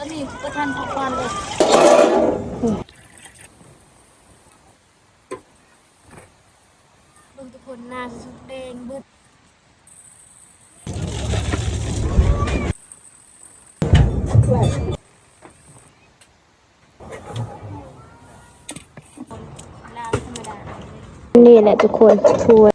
ຕອນນີ້ບໍ່ທັນພັກຜ່ອນເລີຍ. ເບິ່ງທຸກຄົນ ໜ້າສຸກແດງເບິດ. ນີ້ແຫຼະທຸກຄົນ ຖ້ວຍ.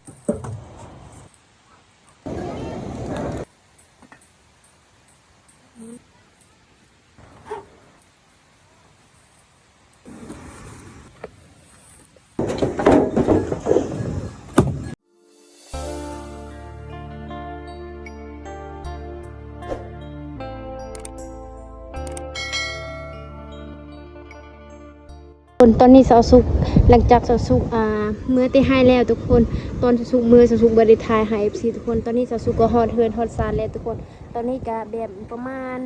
ຄົນ ຕອນນີ້ສາວສຸກ ຫຼັງຈາກສາວສຸກ ອ່າ ເມືອແຕ່ໄຮ່ແລ້ວທຸກຄົນ. ຕອນສາວສຸກເມືອ ສາວສຸກບໍ່ໄດ້ຖ່າຍໃຫ້ເອັຟຊີທຸກຄົນ. ຕອນນີ້ສາວສຸກກໍຮອດເຮືອນຮອດຊານແລ້ວທຸກຄົນ. ຕອນນີ້ກະແບບປະມານ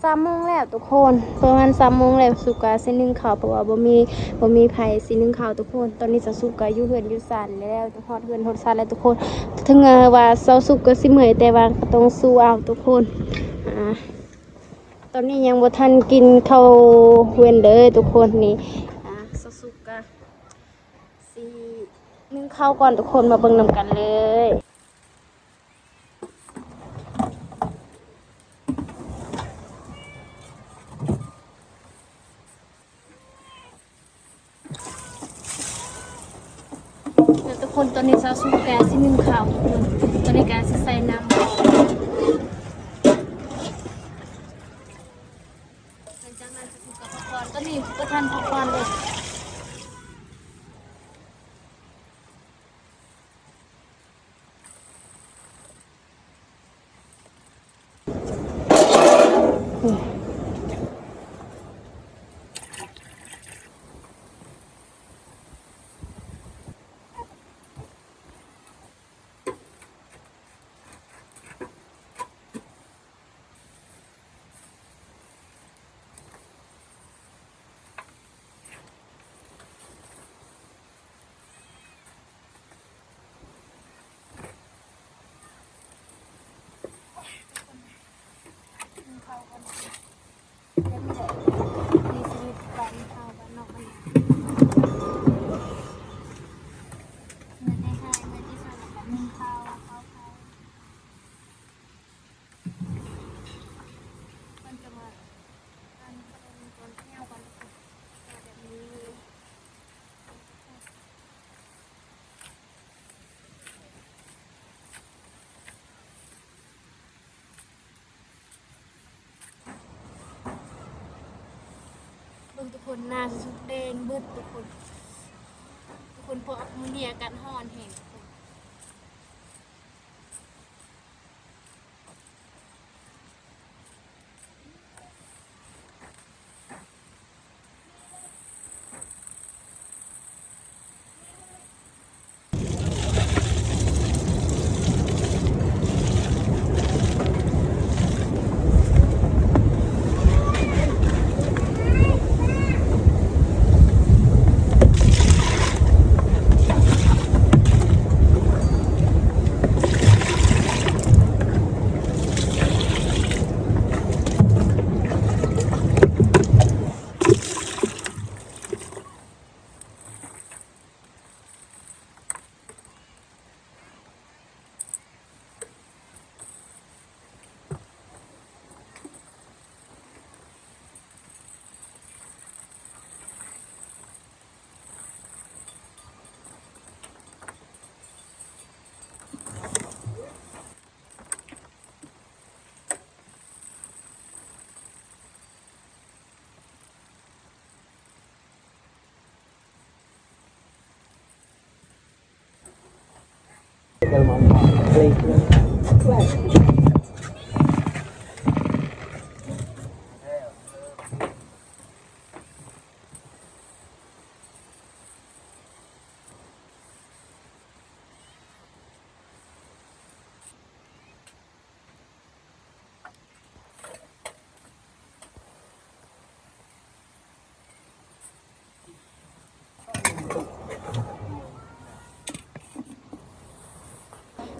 ສາມໂມງແລ້ວທຸກຄົນ ປະມານສາມໂມງແລ້ວ ສາວສຸກກະຊິໜຶ້ງເຂົ້າ ເພາະວ່າບໍ່ມີ ບໍ່ມີໃຜຊິໜຶ້ງເຂົ້າທຸກຄົນ. ຕອນນີ້ສາວສຸກກະຢູ່ເຮືອນຢູ່ຊານແລ້ວ ຮອດເຮືອນຮອດຊານແລ້ວທຸກຄົນ. ເຖິງວ່າສາວສຸກກະຊິເມື່ອຍ ແຕ່ວ່າກະຕ້ອງສູ້ເອົາທຸກຄົນ. ອ່າ ຕອນນີ້ຍັງບໍ່ທັນກິນເຂົ້າເວັນເດີທຸກຄົນ. ນີ້ ອ່າ ສາວສຸກກະຊິໜຶ້ງເຂົ້າກ່ອນທຸກຄົນ ມາເບິ່ງນຳກັນເລີຍ. ແລ້ວທຸກຄົນ ຕອນນີ້ສາວສຸກກະຊິໜຶ້ງເຂົ້າທຸກຄົນ. ຕອນນີ້ກະຊິໃສ່ນ້ຳ ຫຼັງຈາກນັ້ນສາວສຸກກະພັກຜ່ອນ. ຕອນນີ້ບໍ່ທັນພັກຜ່ອນເລີຍ. ເບິ່ງທຸກຄົນ ໜ້າສຸກແດງເບິດທຸກຄົນ ທຸກຄົນ ເພາະມື້ນີ້ອາກາດຮ້ອນແຮງ.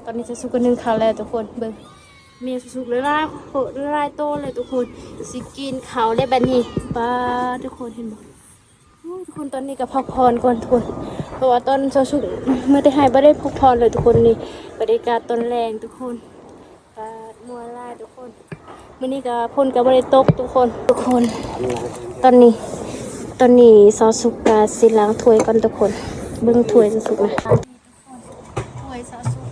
ຕອນນີ້ສາວສຸກກະໜຶ້ງເຂົ້າແລ້ວທຸກຄົນ ເບິ່ງ ແມ່ສາວສຸກຫຼາຍໆ ໂຄ ຫຼາຍໂຕເລີຍທຸກຄົນ ຊິກິນເຂົ້າແລ້ວບັດນີ້. ປ້າ ທຸກຄົນເຫັນບໍ່? ໂອ້ ທຸກຄົນ ຕອນນີ້ກໍພັກຜ່ອນກ່ອນທຸກຄົນ ເພາະວ່າຕອນສາວສຸກເມືອແຕ່ໄຮ່ບໍ່ໄດ້ພັກຜ່ອນເລີຍທຸກຄົນ. ນີ້ບັນຍາກາດຕອນແລງທຸກຄົນ ປ້າ ມ່ວນຫຼາຍທຸກຄົນ. ມື້ນີ້ກໍຝົນກໍບໍ່ໄດ້ຕົກທຸກຄົນ ທຸກຄົນ. ຕອນນີ້ ຕອນນີ້ສາວສຸກກໍຊິລ້າງຖ້ວຍກ່ອນທຸກຄົນ. ເບິ່ງຖ້ວຍສາວສຸກນະ ຖ້ວຍສາວສຸກ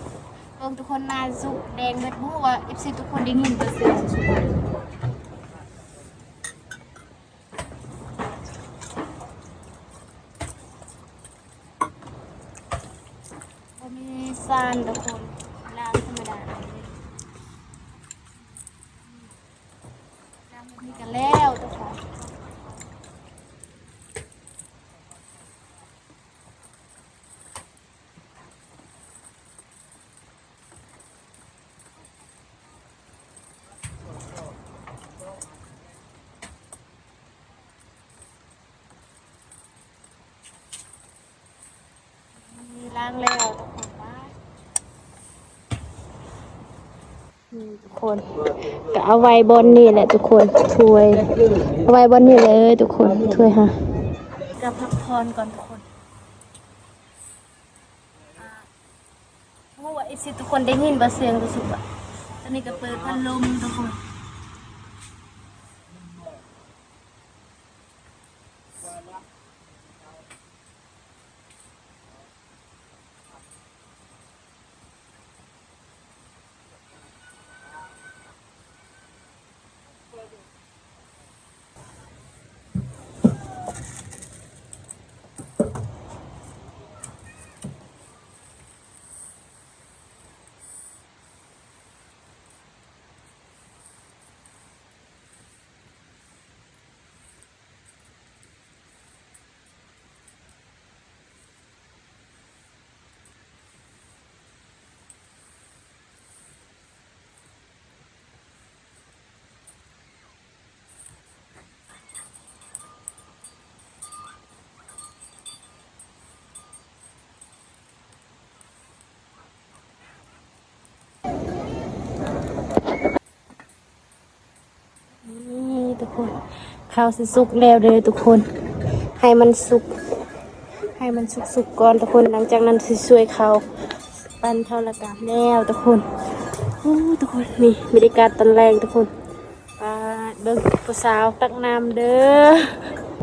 ເບິ່ງທຸກຄົນ ໜ້າສາວສຸກແດງເບິດ. ບໍ່ຮູ້ວ່າເອັຟຊີທຸກຄົນໄດ້ຍິນບໍ່ສຽງສາວສຸກ. ບໍ່ມີສານທຸກຄົນ ລ້າງທຳມະດາເລີຍ ລ້າງແບບນີ້ກໍແລ້ວທຸກຄົນ. ລ້າງແລ້ວທຸກຄົນ ປ້າ ນີ້ທຸກຄົນ ກໍເອົາໄວ້ບ່ອນນີ້ແຫຼະທຸກຄົນ ຖ້ວຍ ເອົາໄວ້ບ່ອນນີ້ເລີຍທຸກຄົນ ຖ້ວຍຫາ ກໍພັກຜ່ອນກ່ອນທຸກຄົນ. ອ່າ ບໍ່ຮູ້ວ່າເອັຟຊີທຸກຄົນໄດ້ຍິນບໍ່ສຽງ ຮູ້ສຶກວ່າ ຕອນນີ້ກໍເປີດພັດລົມທຸກຄົນ. ນີ້ທຸກຄົນ ເຂົ້າຊິສຸກແລ້ວເດີທຸກຄົນ ໃຫ້ມັນສຸກ ໃຫ້ມັນສຸກໆກ່ອນທຸກຄົນ. ຫຼັງຈາກນັ້ນຊິຊ່ວຍເຂົ້າ ປັ້ນເຂົ້າແລ້ວກໍແລ້ວທຸກຄົນ. ໂອ້ ທຸກຄົນ ນີ້ບັນຍາກາດຕອນແລງທຸກຄົນ. ປາດ ເບິ່ງຜູ້ສາວຕັກນ້ຳເດີ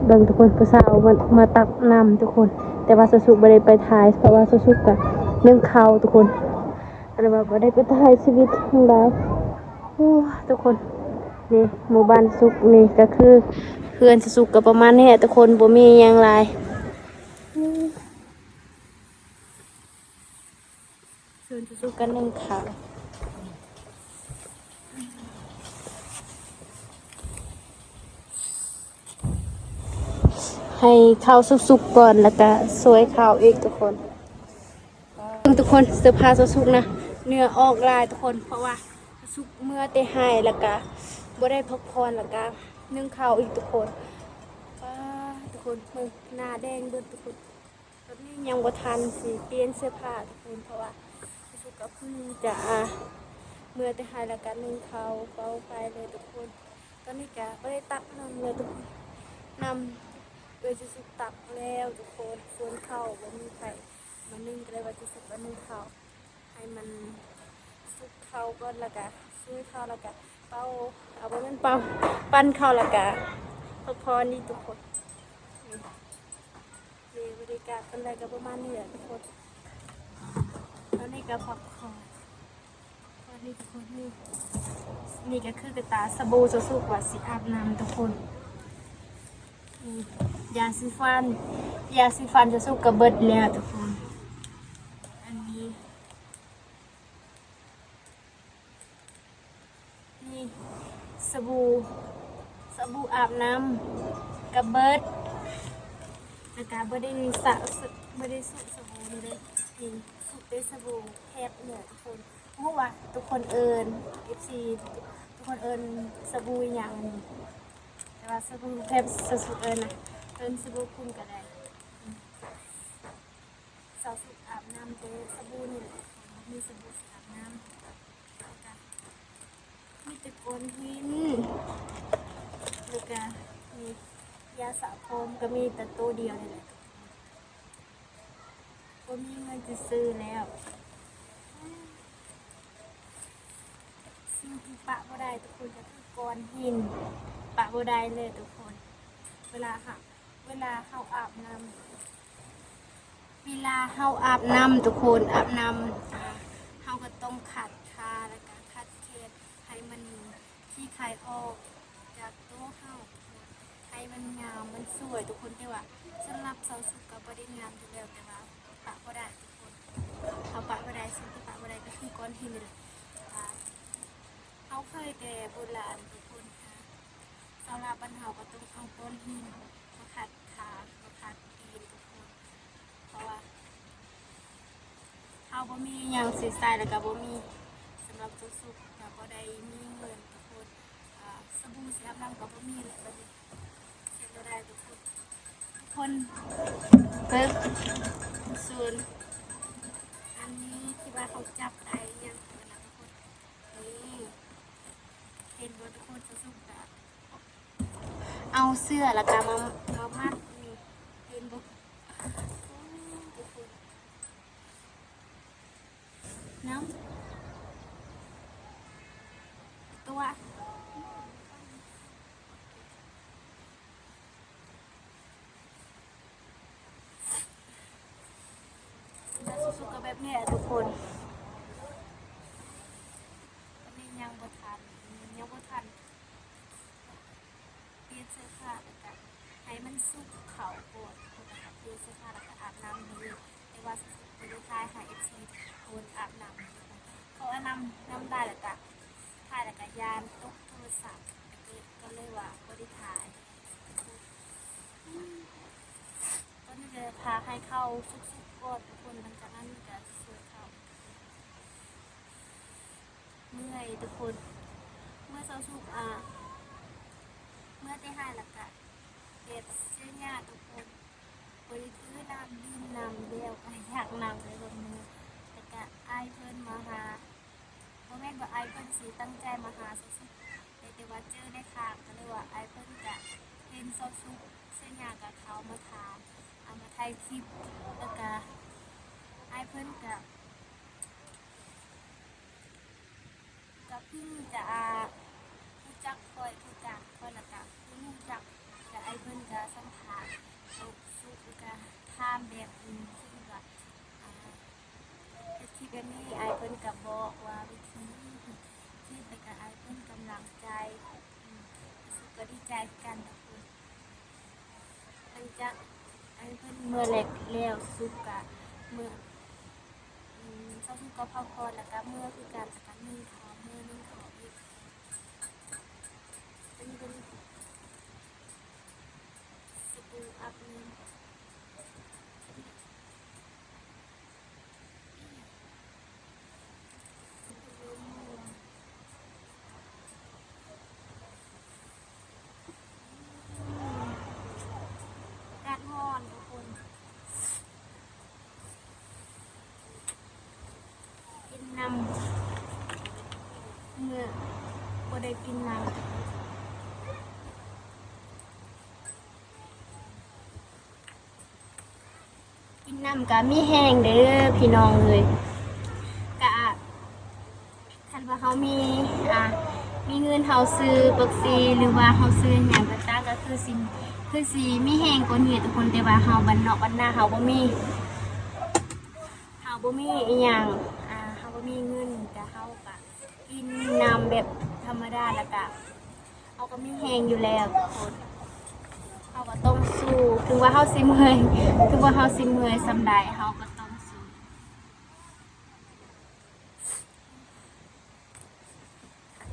ເບິ່ງທຸກຄົນ ຜູ້ສາວມາ ມາຕັກນ້ຳທຸກຄົນ. ແຕ່ວ່າສາວສຸກບໍ່ໄດ້ໄປຖ່າຍ ເພາະວ່າສາວສຸກກະໜຶ້ງເຂົ້າທຸກຄົນ ກໍເລີຍວ່າບໍ່ໄດ້ໄປຖ່າຍຊີວິດຂອງລາວ. ໂອ້ ທຸກຄົນ ນີ້ໝູ່ບ້ານສຸກ ນີ້ກໍຄືເຮືອນສາວສຸກກໍປະມານນີ້ແຫຼະທຸກຄົນ ບໍ່ມີຫຍັງຫຼາຍ. ເຊີນສຸກກັນໜຶ້ງເຂົ້າ ໃຫ້ເຂົ້າສຸກໆກ່ອນ ແລ້ວກະຊ່ວຍເຂົ້າອີກທຸກຄົນ. ເບິ່ງທຸກຄົນ ເສື້ອຜ້າສາວສຸກນະ ເໜື່ອອອກຫຼາຍທຸກຄົນ ເພາະວ່າສາວສຸກເມືອແຕ່ໄຮ່ ແລ້ວກະບໍ່ໄດ້ພັກຜ່ອນ ແລ້ວກະໜຶ້ງເຂົ້າອີກທຸກຄົນ. ປ້າ ທຸກຄົນ ເບິ່ງ ໜ້າແດງເບິດທຸກຄົນ. ຕອນນີ້ຍັງບໍ່ທັນຊິປ່ຽນເສື້ອຜ້າທຸກຄົນ ເພາະວ່າສາວສຸກກໍເພິ່ງຈະ ອ່າ ເມືອແຕ່ໄຮ່ ແລ້ວກໍໜຶ້ງເຂົ້າເປົ່າໄຟເລີຍທຸກຄົນ. ຕອນນີ້ກໍບໍ່ໄດ້ຕັກນ້ຳເລີຍທຸກຄົນ ນ້ຳເອື້ອຍສາວສຸກຕັກແລ້ວທຸກຄົນ. ສ່ວນເຂົ້າບໍ່ມີໃຜມາໜຶ້ງ ກໍເລີຍວ່າສາວສຸກມາໜຶ້ງເຂົ້າ ໃຫ້ມັນສຸກເຂົ້າກ່ອນ ແລ້ວກະຊ່ວຍເຂົ້າ ແລ້ວກະເປົ່າ ເອົາ ບໍ່ແມ່ນເປົ່າ ປັ້ນເຂົ້າ ແລ້ວກະພໍໆນີ້ທຸກຄົນ. ນີ້ ນີ້ບັນຍາກາດຕອນແລງກໍປະມານນີ້ແຫຼະທຸກຄົນ. ຕອນນີ້ກໍພັກຜ່ອນ ຕອນນີ້ທຸກຄົນ ນີ້ ນີ້ກໍຄືກະຕາສະບູສາວສຸກວ່າຊິອາບນ້ຳທຸກຄົນ. ນີ້ ຢາສີຟັນ ຢາສີຟັນສາວສຸກກໍເບິດແລ້ວທຸກຄົນ. ອັນນີ້ ນີ້ສະບູ ສະບູອາບນ້ຳກະເບິດ ແລ້ວກະບໍ່ໄດ້ສະ ບໍ່ໄດ້ສຸສະບູເລີຍ. ນີ້ສຸແຕ່ສະບູແພັບນີ້ທຸກຄົນ. ບໍ່ຮູ້ວ່າທຸກຄົນເອີ້ນ ເອັຟຊີ ທຸກຄົນເອີ້ນສະບູຫຍັງນີ້ ແຕ່ວ່າສະບູແພັບສາວສຸກເອີ້ນນະ ເອີ້ນສະບູຄຸນກໍໄດ້. ສາວສຸກອາບນ້ຳແຕ່ສະບູນີ້ແຫຼະ ບໍ່ມີສະບູຊິອາບນ້ຳ. ແລ້ວກະ ກ້ອນຫີນ ແລ້ວກະມີຢາສະຜົມ ກະມີແຕ່ໂຕດຽວນີ້ແຫຼະ ບໍ່ມີເງິນຊື້ແລ້ວ. ສິ່ງທີ່ປະບໍ່ໄດ້ທຸກຄົນ ກະຄືກ້ອນຫີນ ປະບໍ່ໄດ້ເລີຍທຸກຄົນ. ເວລາເຮົາ ເວລາເຮົາອາບນ້ຳ ເວລາເຮົາອາບນ້ຳທຸກຄົນ ອາບນ້ຳ ເຮົາກະຕ້ອງຂັດຂາ ແລ້ວກະຂັດແຂນໃຫ້ມັນຂີ້ໄຂ່ອອກຈາກໂຕເຮົາ ໃຫ້ມັນງາມ ມັນສວຍທຸກຄົນ. ແຕ່ວ່າສຳລັບຊາວສຸກກະບໍ່ໄດ້ງາມຢູ່ແລ້ວ ແຕ່ວ່າປະບໍ່ໄດ້ທຸກຄົນ ເຮົາປະບໍ່ໄດ້. ສິ່ງທີ່ປະບໍ່ໄດ້ກະຄືກ້ອນຫີນນີ້ແຫຼະ. ເຮົາເຄີຍແຕ່ໂບລານທຸກຄົນ ຊາວລາວບ້ານເຮົາກະຕ້ອງເອົາກ້ອນຫີນມາຂັດຂາ ມາຂັດຕີນທຸກຄົນ ເພາະວ່າເຮົາບໍ່ມີຫຍັງຊິໃຊ້ ແລ້ວກະບໍ່ມີ ສຳລັບຊາວສຸກກະບໍ່ໄດ້ມີເງິນທຸກຄົນ. ອາ ສະບູຊິອາບນ້ຳກະບໍ່ມີແຫຼະ ບາດນີ້ເຮັດບໍ່ໄດ້ທຸກຄົນ. ທຸກຄົນເບິ່ງ ສູນ ອັນນີ້ທີ່ວ່າເຮົາຈັບໄດ້ຫຍັງນະທຸກຄົນ. ນີ້ ເຫັນບໍ່ທຸກຄົນ ຊາວສຸກກະ ເອົາເສື້ອແລ້ວກະມາ ມາມັດນີ້ ເຫັນບໍ່ ໂອ້ຍ ທຸກຄົນ ເນາະ ຕົວະ ແລ້ວສຸກໆ ກະແບບນີ້ແຫຼະທຸກຄົນ. ຕອນນີ້ຍັງບໍ່ທັນ ຍັງບໍ່ທັນ ປ່ຽນເສື້ອຜ້າ ແລ້ວກະໃຫ້ມັນສຸກເຂົ້າກ່ອນ ແລ້ວກະປ່ຽນເສື້ອຜ້າ ແລ້ວກະອາບນ້ຳເລີຍ. ແຕ່ວ່າບໍ່ໄດ້ຖ່າຍໃຫ້ເອັຟຊີເພິ່ນອາບນ້ຳ ເພາະວ່ານ້ຳ ນ້ຳຫຼາຍ ແລ້ວກະຖ່າຍແລ້ວກະຢ້ານຕົກໂທລະສັບ ກະເລີຍ ກະເລີຍວ່າບໍ່ໄດ້ຖ່າຍ. ຕອນນີ້ກະຖ້າໃຫ້ເຂົ້າສຸກໆກ່ອນທຸກຄົນ ຫຼັງຈາກນັ້ນກະຊິຊ່ວຍເຂົ້າ. ເມື່ອຍທຸກຄົນ ເມື່ອຍຊາວສຸກ ອາ ເມື່ອຍແຕ່ໄຮ່ ແລ້ວກະແບບເສຍຫຍ້າທຸກຄົນ ບໍ່ໄດ້ຖືນ້ຳ ດື່ມນ້ຳ ແລ້ວກະຢາກນ້ຳເລີຍ ເມື່ອຍ ແລ້ວກະອ້າຍເພິ່ນມາຫາ ບໍ່ແມ່ນວ່າອ້າຍເພິ່ນຊິຕັ້ງໃຈມາຫາຊາວສຸກ ແຕ່ ແຕ່ວ່າເຈີໃນທາງ ກະເລີຍວ່າອ້າຍເພິ່ນກະເຫັນຊາວສຸກເສຍຫຍ້າ ກະເຂົ້າມາຖາມ ເອົາມາຖ່າຍຄລິບ ແລ້ວກະອ້າຍເພິ່ນກະ ກະເພິ່ງຈະ ອາ ຮູ້ຈັກຂ້ອຍຄືກັນ ຂ້ອຍລະກະເພິ່ງຮູ້ຈັກ ແລະ ອ້າຍເພິ່ນກະສຳພາດ ເອົາ ສຸກ ແລ້ວກະຖາມແບບ ອືມ ຄືວ່າ ອາ ເຮັດຄລິບແບບນີ້ ອ້າຍເພິ່ນກະບອກວ່າວິທີເຮັດ ແລ້ວກະອ້າຍເພິ່ນກຳລັງໃຈ ອືມ ສຸກກະດີໃຈຄືກັນທຸກຄົນ. ຫຼັງຈາກອ້າຍເພິ່ນເມືອແລ້ວ ສຸກກະເມືອ ອືມ ຊາວສຸກກະພັກຜ່ອນ ແລ້ວກະເມືອຄືກັນ ແລ້ວກະໜຶ້ງເຂົ້າ ເມືອໜຶ້ງເຂົ້າອີກ ເປັນ ເປັນສະບູອາບນ້ຳ. ອາກາດຮ້ອນທຸກຄົນ ກິນນ້ຳ ເມື່ອບໍ່ໄດ້ກິນນ້ຳ ກິນນ້ຳກະມີແຮງເດີພີ່ນ້ອງເອີຍ. ກະຄັນວ່າເຮົາມີ ອາ ມີເງິນເຮົາຊື້ເປັບຊີ ຫຼືວ່າເຮົາຊື້ຫຍັງຕ່າງໆ ກະຄືຊິ ຄືຊິມີແຮງກວ່ານີ້ທຸກຄົນ. ແຕ່ວ່າເຮົາບ້ານນອກບ້ານນາ ເຮົາບໍ່ມີ ເຮົາບໍ່ມີອີ່ຫຍັງ ອາ ເຮົາບໍ່ມີເງິນ ກະເຮົາກະກິນນ້ຳແບບທຳມະດາ ແລ້ວກະ ເຮົາກະມີແຮງຢູ່ແລ້ວທຸກຄົນ. ເຮົາກະຕ້ອງສູ້ ເຖິງວ່າເຮົາຊິເມື່ອຍ ເຖິງວ່າເຮົາຊິເມື່ອຍສ່ຳໃດ ເຮົາກະຕ້ອງສູ້.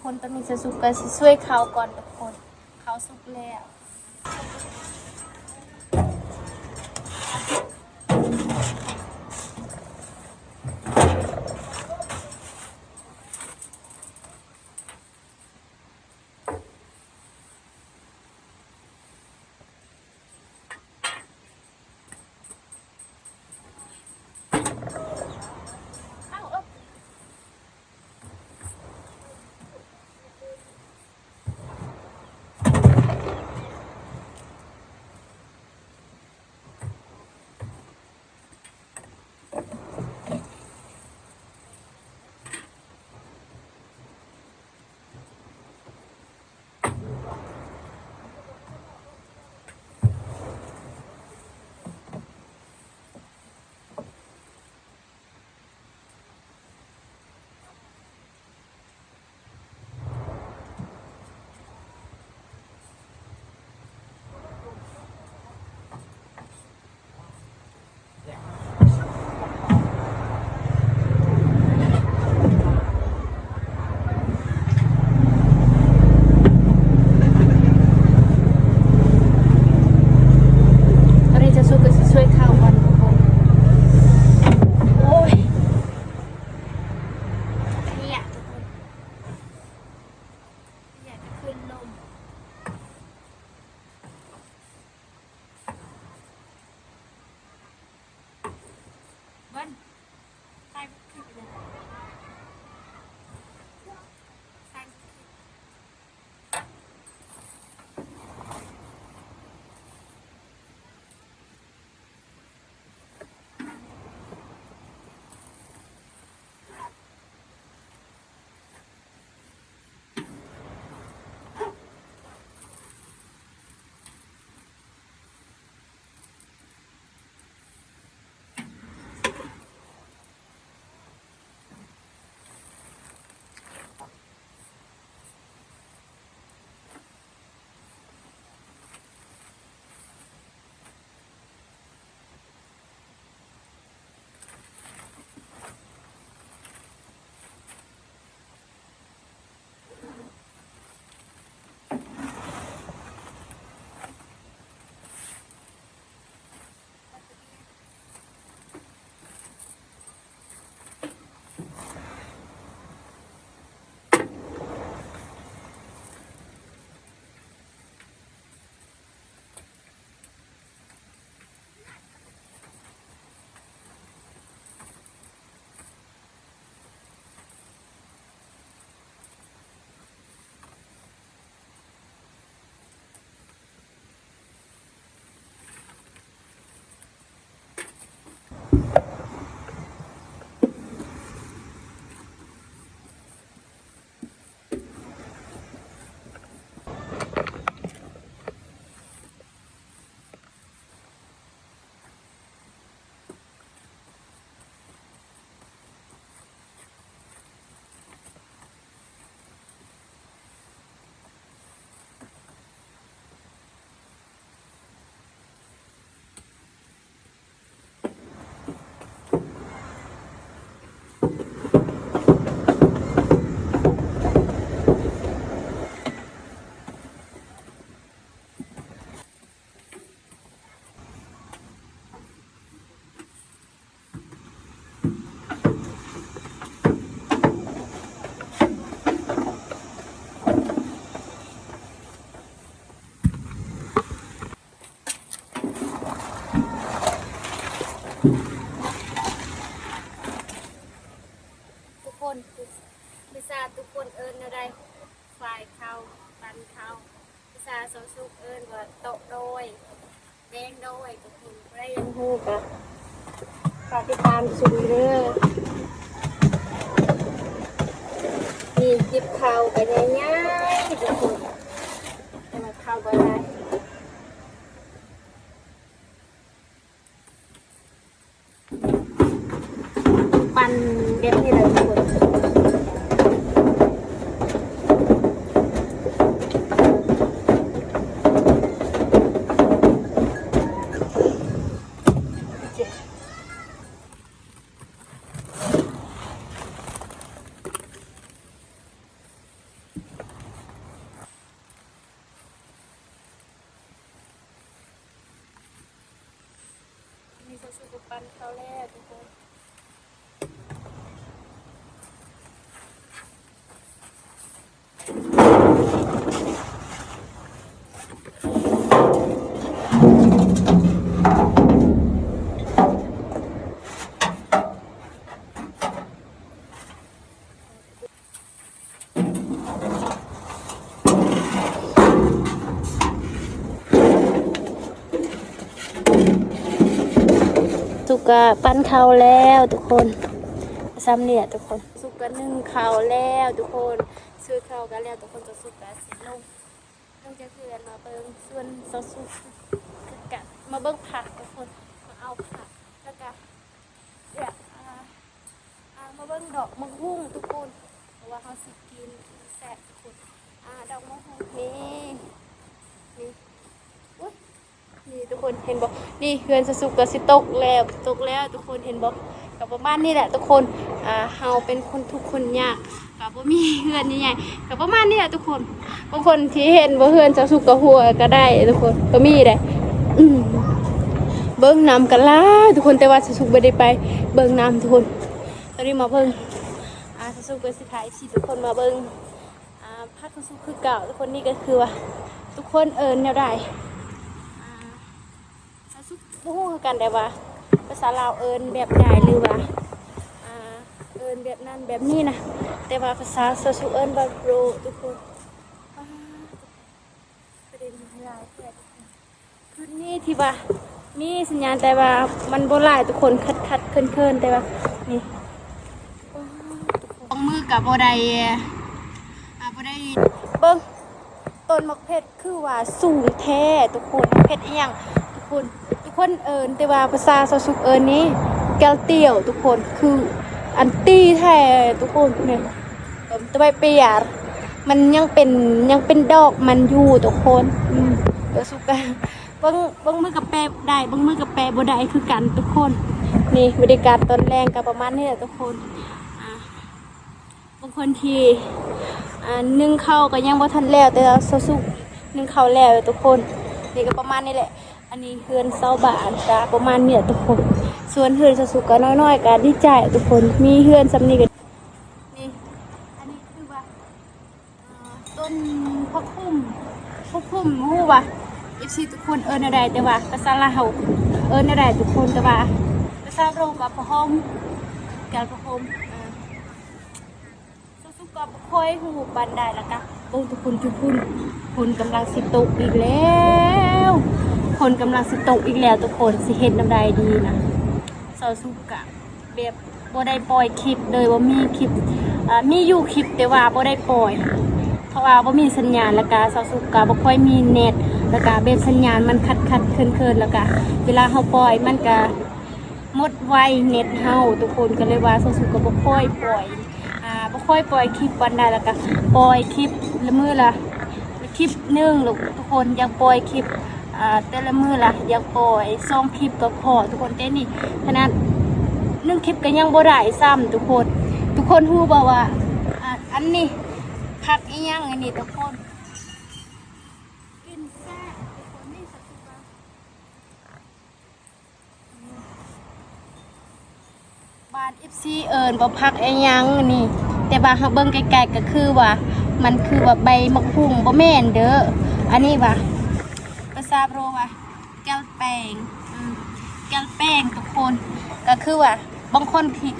ຄົນຕອນນີ້ຊາວສຸກກະຊິຊ່ວຍເຂົ້າກ່ອນທຸກຄົນ ເຂົ້າສຸກແລ້ວ. ເອົາ ເອົາ. ເຂົ້າ ພາສາຊາວສຸກເອີ້ນວ່າໂຕະໂດຍ ແດງໂດຍ ກໍຄືບໍ່ໄດ້ຮູ້ ກໍຝາກຕິດຕາມຊົມເດີ. ນີ້ ຈິບເຂົ້າກໍໃຫຍ່ໆ ທຸກຄົນ ແຕ່ວ່າເຂົ້າບໍ່ຫຼາຍ. ປັ່ນແບບນີ້ແຫຼະທຸກຄົນ. ນີ້ ຊາວສຸກກໍປັ່ນເຂົ້າແລ້ວທຸກຄົນ. ສຸກກະປັ່ນເຂົ້າແລ້ວທຸກຄົນ ສ່ຳນີ້ແຫຼະທຸກຄົນ. ສຸກກະໜຶ້ງເຂົ້າແລ້ວທຸກຄົນ ຊື້ເຂົ້າກັນແລ້ວທຸກຄົນ. ຊາວສຸກກະຊິລົງ ລົງຈາກເຮືອນມາເບິ່ງສວນຊາວສຸກ ກະມາເບິ່ງຜັກທຸກຄົນ ມາເອົາຜັກ ແລ້ວກະ ເອີ ອ່າ ອ່າ ມາເບິ່ງດອກໝາກຫຸ່ງທຸກຄົນ ເພາະວ່າເຮົາຊິກິນແຊບທຸກຄົນ. ອ່າ ດອກໝາກຫຸ່ງນີ້ ນີ້ ອຸ້ຍ ນີ້ທຸກຄົນເຫັນບໍ່? ນີ້ເຮືອນຊາວສຸກກໍຊິຕົກແລ້ວ ຕົກແລ້ວທຸກຄົນເຫັນບໍ່? ກໍປະມານນີ້ແຫຼະທຸກຄົນ. ອ່າ ເຮົາເປັນຄົນທຸກຄົນຍາກ ກໍບໍ່ມີເຮືອນໃຫຍ່ໆ ກໍປະມານນີ້ແຫຼະທຸກຄົນ. ບາງຄົນທີ່ເຫັນວ່າເຮືອນຊາວສຸກກໍຫົວກໍໄດ້ທຸກຄົນ ກໍມີໄດ໋. ອືມ ເບິ່ງນຳກັນຫຼາຍທຸກຄົນ ແຕ່ວ່າຊາວສຸກບໍ່ໄດ້ໄປເບິ່ງນຳທຸກຄົນ. ຕອນນີ້ມາເບິ່ງ ອ່າ ຊາວສຸກກໍຊິພາເອັຟຊີທຸກຄົນມາເບິ່ງ ອ່າ ຜັກຊາວສຸກຄືເກົ່າທຸກຄົນ. ນີ້ກໍຄືວ່າທຸກຄົນເອີ້ນແນວໃດ? ອ່າ ຊາວສຸກບໍ່ຮູ້ຄືກັນໄດ໋ວ່າພາສາລາວເອີ້ນແບບໃດ ຫຼືວ່າ ອ່າ ເອີ້ນແບບນັ້ນແບບນີ້ນະ ແຕ່ວ່າພາສາຊາວສຸກເອີ້ນວ່າໂຣທຸກຄົນ. ປາດ ປະເດັນຫຼາຍແທ້ທຸກຄົນ. ຈຸດນີ້ທີ່ວ່າມີສັນຍານ ແຕ່ວ່າມັນບໍ່ຫຼາຍທຸກຄົນ ຂັດໆເຂີນໆ ແຕ່ວ່ານີ້ ບາງມື້ກໍບໍ່ໄດ້ ອ່າ ບໍ່ໄດ້ ເບິ່ງ ຕົ້ນໝາກເຜັດຄືວ່າສູງແທ້ທຸກຄົນ. ເຜັດອີ່ຫຍັງທຸກຄົນ? ທຸກຄົນເອີ້ນ ແຕ່ວ່າພາສາຊາວສຸກເອີ້ນນີ້ ແກ້ວຕຽວທຸກຄົນ ຄືອັນຕີແທ້ທຸກຄົນ. ນີ້ ເອີ ແຕ່ໃບປຽ ມັນຍັງເປັນ ຍັງເປັນດອກມັນຢູ່ທຸກຄົນ. ອືມ ຊາວສຸກກະ ບາງ ບາງມື້ກໍແປໄດ້ ບາງມື້ກໍແປບໍ່ໄດ້ຄືກັນທຸກຄົນ. ນີ້ ບັນຍາກາດຕອນແລງກໍປະມານນີ້ແຫຼະທຸກຄົນ. ອ່າ ບາງຄົນທີ່ ອ່າ ໜຶ້ງເຂົ້າກໍຍັງບໍ່ທັນແລ້ວ ແຕ່ວ່າຊາວສຸກໜຶ້ງເຂົ້າແລ້ວທຸກຄົນ. ນີ້ກໍປະມານນີ້ແຫຼະ. ອັນນີ້ເຮືອນຊາວບ້ານກໍປະມານນີ້ແຫຼະທຸກຄົນ. ສ່ວນເຮືອນຊາວສຸກກໍນ້ອຍໆ ກໍດີໃຈທຸກຄົນ ມີເຮືອນສ່ຳນີ້ກໍ ນີ້ ອັນນີ້ຄືວ່າ ອ່າ ຕົ້ນຜັກຫຸ່ມ ຜັກຫຸ່ມ ບໍ່ຮູ້ວ່າເອັຟຊີທຸກຄົນເອີ້ນແນວໃດ ແຕ່ວ່າພາສາລາວເຮົາເອີ້ນແນວໃດທຸກຄົນ. ແຕ່ວ່າພາສາໂຣກໍປະຫົມ ການປະຫົມ ອ່າ ຊາວສຸກກໍບໍ່ຄ່ອຍຮູ້ປານໃດ. ແລ້ວກໍເບິ່ງທຸກຄົນ ຈຸພຸ້ນ ຝົນກຳລັງຊິຕົກອີກແລ້ວ ຝົນກຳລັງຊິຕົກອີກແລ້ວທຸກຄົນ ຊິເຮັດແນວໃດດີນະ? ຊາວສຸກກະ ແບບບໍ່ໄດ້ປ່ອຍຄລິບເລີຍ ບໍ່ມີຄລິບ ເອີ ມີຢູ່ຄລິບ ແຕ່ວ່າບໍ່ໄດ້ປ່ອຍ ເພາະວ່າບໍ່ມີສັນຍານ ແລ້ວກະຊາວສຸກກະບໍ່ຄ່ອຍມີເນັດ ແລ້ວກະແບບສັນຍານມັນຂັດໆເຂີນໆ ແລ້ວກະເວລາເຮົາປ່ອຍມັນກະໝົດໄວເນັດເຮົາທຸກຄົນ. ກໍເລີຍວ່າຊາວສຸກກະບໍ່ຄ່ອຍປ່ອຍ ອ່າ ບໍ່ຄ່ອຍປ່ອຍຄລິບປານໃດ ແລ້ວກະປ່ອຍຄລິບລະມື້ລະ ຄລິບໜຶ່ງລູກ ທຸກຄົນ ຢາກປ່ອຍຄລິບ ອ່າ ແຕ່ລະມື້ລະຢາກປ່ອຍສອງຄລິບກໍພໍທຸກຄົນ. ແຕ່ນີ້ຂະໜາດໜຶ່ງຄລິບກໍຍັງບໍ່ໄດ້ຊ້ຳທຸກຄົນ. ທຸກຄົນຮູ້ບໍ່ວ່າ ອ່າ ອັນນີ້ຜັກອີ່ຫຍັງ? ອັນນີ້ທຸກຄົນ ກິນແຊບທຸກຄົນ. ນີ້ ບ້ານເອັຟຊີເອີ້ນວ່າຜັກອີ່ຫຍັງນີ້ ແຕ່ວ່າເຮົາເບິ່ງໃກ້ໆກໍຄືວ່າ ມັນຄືວ່າໃບໝາກຫຸ່ງ ບໍ່ແມ່ນເດີ. ອັນນີ້ວ່າ ພາສາໂຣວ່າ ແກ້ວແປງ ອືມ ແກ້ວແປງທຸກຄົນ. ກໍຄືວ່າບາງຄົນທີ່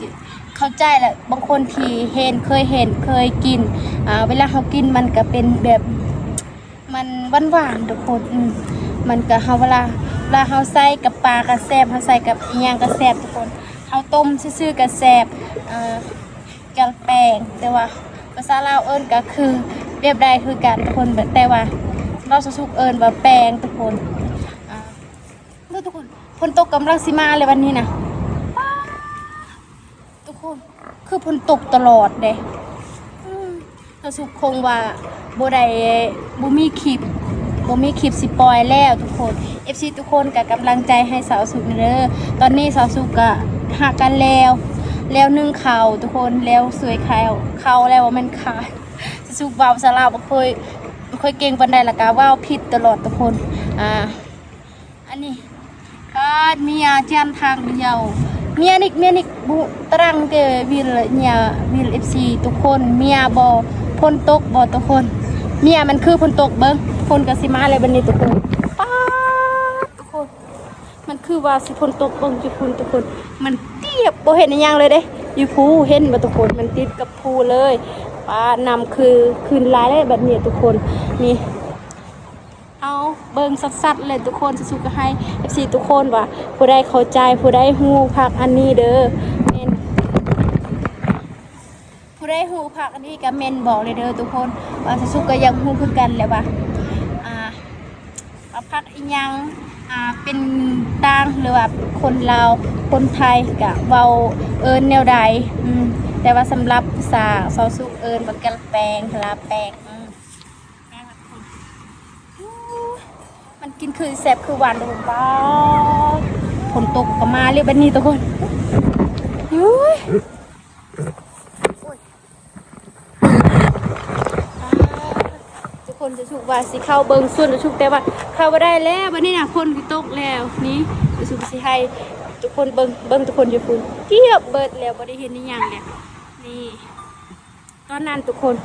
ເຂົ້າໃຈ ແລະ ບາງຄົນທີ່ເຫັນ ເຄີຍເຫັນ ເຄີຍກິນ ອ່າ ເວລາເຮົາກິນມັນກໍເປັນແບບ ມັນຫວານໆ ທຸກຄົນ. ອືມ ມັນກະ ເຮົາ ເວລາ ເວລາເຮົາໃສ່ກັບປາກະແຊບ ເຮົາໃສ່ກັບອີ່ຫຍັງກະແຊບ ທຸກຄົນ. ເຮົາຕົ້ມຊື່ໆກະແຊບ ເອີ ກັນແປງ ແຕ່ວ່າພາສາລາວເອີ້ນກະຄືແບບໃດຄືກັນ ທຸກຄົນ. ແຕ່ວ່າສາວສຸກເອີ້ນວ່າແປງ ທຸກຄົນ. ເບິ່ງ ທຸກຄົນ ຝົນຕົກກຳລັງຊິມາແລ້ວບັດນີ້ນະ. ປ້າ ທຸກຄົນ ຄືຝົນຕົກຕະຫຼອດເດ້. ອືມ ສາວສຸກຄົງວ່າບໍ່ໄດ້ ບໍ່ມີຄລິບ ບໍ່ມີຄລິບຊິປ່ອຍແລ້ວ ທຸກຄົນ. ເອັຟຊີ ທຸກຄົນກະກຳລັງໃຈໃຫ້ສາວສຸກແດ່ເດີ. ຕອນນີ້ສາວສຸກກະຫາກະແລ້ວ ແລ້ວໜຶ້ງເຂົ້າ ທຸກຄົນ ແລ້ວສວຍເຂົ້າ ເຂົ້າແລ້ວ ບໍ່ແມ່ນຂາຍ. ສາວສຸກເວົ້າພາສາລາວບໍ່ຄ່ອຍ ບໍ່ຄ່ອຍເກັ່ງປານໃດ ແລ້ວກະເວົ້າຜິດຕະຫຼອດ ທຸກຄົນ. ອ່າ ອັນນີ້ ປາດ ເມຍຈຽນທາງດຽວ ເມຍນິກ ເມຍນິກ ບຸຕະລັງເຕວິລເນຍ ວິລ ເອັຟຊີ ທຸກຄົນ. ເມຍບໍ່ ຝົນຕົກບໍ່ ທຸກຄົນ. ເມຍມັນຄືຝົນຕົກ ເບິ່ງ ຝົນກະຊິມາແລ້ວບັດນີ້ ທຸກຄົນ. ປາດ ທຸກຄົນ ມັນຄືວ່າຊິຝົນຕົກ ເບິ່ງຢູ່ພຸ້ນ ທຸກຄົນ. ມັນຕຽບ ບໍ່ເຫັນອີ່ຫຍັງເລີຍເດ້ ຢູ່ພູ້ ເຫັນບໍ່ ທຸກຄົນ ມັນຕິດກັບພູເລີຍ. ປາດ ນ້ຳຄືຂຶ້ນຫຼາຍເລີຍບັດນີ້ ທຸກຄົນ. ນີ້ ເອົາ ເບິ່ງຊັດໆເລີຍ ທຸກຄົນ. ສາວສຸກກະໃຫ້ ເອັຟຊີ ທຸກຄົນວ່າ ຜູ້ໃດເຂົ້າໃຈ ຜູ້ໃດຮູ້ຜັກອັນນີ້ເດີ ແມ່ນ ຜູ້ໃດຮູ້ຜັກອັນນີ້ກະເມັ້ນບອກເລີຍເດີ ທຸກຄົນ. ວ່າສາວສຸກກະຢາກຮູ້ຄືກັນແຫຼະວ່າ ອ່າ ວ່າຜັກອີ່ຫຍັງ ອ່າ ເປັນຕ່າງ ຫຼືວ່າຄົນລາວ ຄົນໄທກະເວົ້າເອີ້ນແນວໃດ. ອືມ ແຕ່ວ່າສຳລັບສາວ ສາວສຸກເອີ້ນວ່າກະແປງ ກະລາແປງ. ອືມ ມັນກິນຄືແຊບຄືຫວານ ທຸກຄົນ. ປາດ ຝົນຕົກກະມາແລ້ວບັດນີ້ ທຸກຄົນ. ໂອ້ຍ ໂອ້ຍ ປາດ ທຸກຄົນ ສາວສຸກວ່າຊິເຂົ້າເບິ່ງສວນສາວສຸກ ແຕ່ວ່າເຂົ້າບໍ່ໄດ້ແລ້ວບັດນີ້ນະ ຝົນກະຕົກແລ້ວ. ນີ້ ສາວສຸກຊິໃຫ້ທຸກຄົນເບິ່ງ ເບິ່ງ ທຸກຄົນ ຢູ່ພຸ້ນ ຕຽບເບິດແລ້ວ ບໍ່ໄດ້ເຫັນອີ່ຫຍັງແລ້ວ. ນີ້ ຕອນນັ້ນ ທຸກຄົນ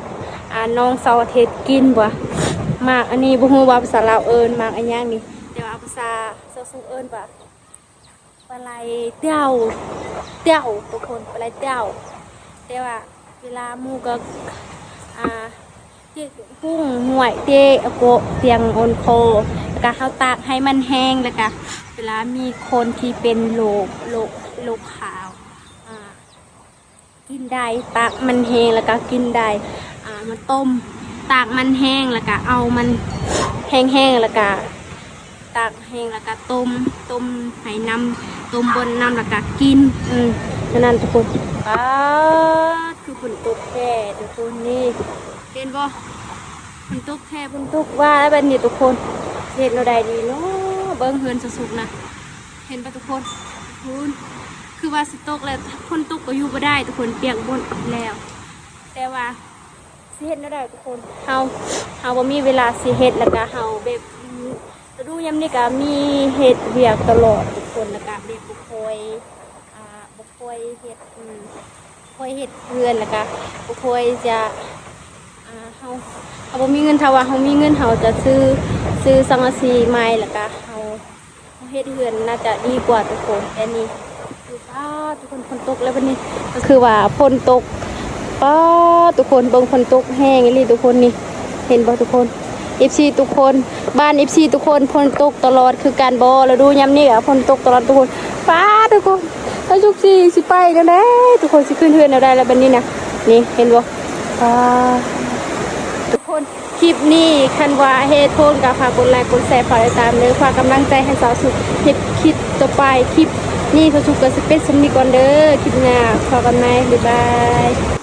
ອ່າ ນ້ອງເສົາອາທິດກິນບໍ່ ໝາກອັນນີ້ ບໍ່ຮູ້ວ່າພາສາລາວເອີ້ນໝາກອີ່ຫຍັງນີ້ ແຕ່ວ່າພາສາສາວສຸກເອີ້ນວ່າປາໄຫຼເຕົ້າ ເຕົ້າ ທຸກຄົນ ປາໄຫຼເຕົ້າ. ແຕ່ວ່າເວລາໝູ່ກະ ອ່າ ເຕະກຸ້ງຫ້ວຍ ເຕະອະໂກະຕຽງໂອນຄໍ ແລ້ວກະເຮົາຕາກໃຫ້ມັນແຫ້ງ ແລ້ວກະເວລາມີຄົນທີ່ເປັນໂລກ ໂລກ ໂລກຂາວ ອ່າ ກິນໄດ້ ຕາກມັນແຫ້ງແລ້ວກະກິນໄດ້. ອ່າ ມາຕົ້ມ ຕາກມັນແຫ້ງແລ້ວກະເອົາມັນແຫ້ງໆ ແລ້ວກະຕາກແຫ້ງແລ້ວກະຕົ້ມ ຕົ້ມໃຫ້ນ້ຳ ຕົ້ມບ່ອນນ້ຳແລ້ວກະກິນ. ອືມ ເທົ່ານັ້ນ ທຸກຄົນ. ປາດ ຄືຝົນຕົກແທ້ ທຸກຄົນ. ນີ້ ເຫັນບໍ່ ຝົນຕົກແທ້ ຝົນຕົກວ່າແລ້ວບັດນີ້ ທຸກຄົນ. ເຮັດແນວໃດດີເນາະ ເບິ່ງເຮືອນສາວສຸກນະ. ເຫັນບໍ່ ທຸກຄົນ? ພຸ້ນ ຄືວ່າຊິຕົກແລ້ວ ຝົນຕົກກະຢູ່ບໍ່ໄດ້ ທຸກຄົນ ປຽກໝົດແລ້ວ. ແຕ່ວ່າຊິເຮັດແນວໃດ ທຸກຄົນ? ເຮົາ ເຮົາບໍ່ມີເວລາຊິເຮັດ ແລ້ວກະເຮົາແບບ ລະດູຍາມນີ້ກະມີເຮັດວຽກຕະຫຼອດ ທຸກຄົນ ແລ້ວກະແບບບໍ່ຄ່ອຍ ອ່າ ບໍ່ຄ່ອຍເຮັດ ອືມ ບໍ່ຄ່ອຍເຮັດເຮືອນ ແລ້ວກະບໍ່ຄ່ອຍຈະ ອ່າ ເຮົາ ເຮົາບໍ່ມີເງິນ ຖ້າວ່າເຮົາມີເງິນ ເຮົາຈະຊື້ ຊື້ສັງກະສີໃໝ່ ແລ້ວກະເຮົາ ເຮັດເຮືອນໜ້າຈະດີກວ່າ ທຸກຄົນ. ແຕ່ນີ້ ປາດ ທຸກຄົນ ຝົນຕົກແລ້ວບັດນີ້ ກະຄືວ່າຝົນຕົກ. ປາດ ທຸກຄົນ ເບິ່ງ ຝົນຕົກແຮງອີ່ຫຼີ ທຸກຄົນ. ນີ້ ເຫັນບໍ່ ທຸກຄົນ? ເອັຟຊີ ທຸກຄົນ ບ້ານ ເອັຟຊີ ທຸກຄົນ ຝົນຕົກຕະຫຼອດຄືກັນບໍ່? ລະດູຍາມນີ້ກະຝົນຕົກຕະຫຼອດ ທຸກຄົນ. ປາດ ທຸກຄົນ ສາວສຸກຊິ ຊິໄປແນວໃດ ທຸກຄົນ ຊິຂຶ້ນເຮືອນແນວໃດລະບັດນີ້ນະ? ນີ້ ເຫັນບໍ່? ປາດ ທຸກຄົນ ຄລິບນີ້ຄັນວ່າເຮັດໂພນກະຝາກກົດໄລກົດແຊຝາກຕິດຕາມເດີ ຝາກກຳລັງໃຈໃຫ້ສາວສຸກເຮັດຄລິບຕໍ່ໄປ. ຄລິບນີ້ສາວສຸກກະຊິປິດສ່ຳນີ້ກ່ອນເດີ ຄລິບໜ້າພໍ້ກັນໃໝ່ ບາຍບາຍ.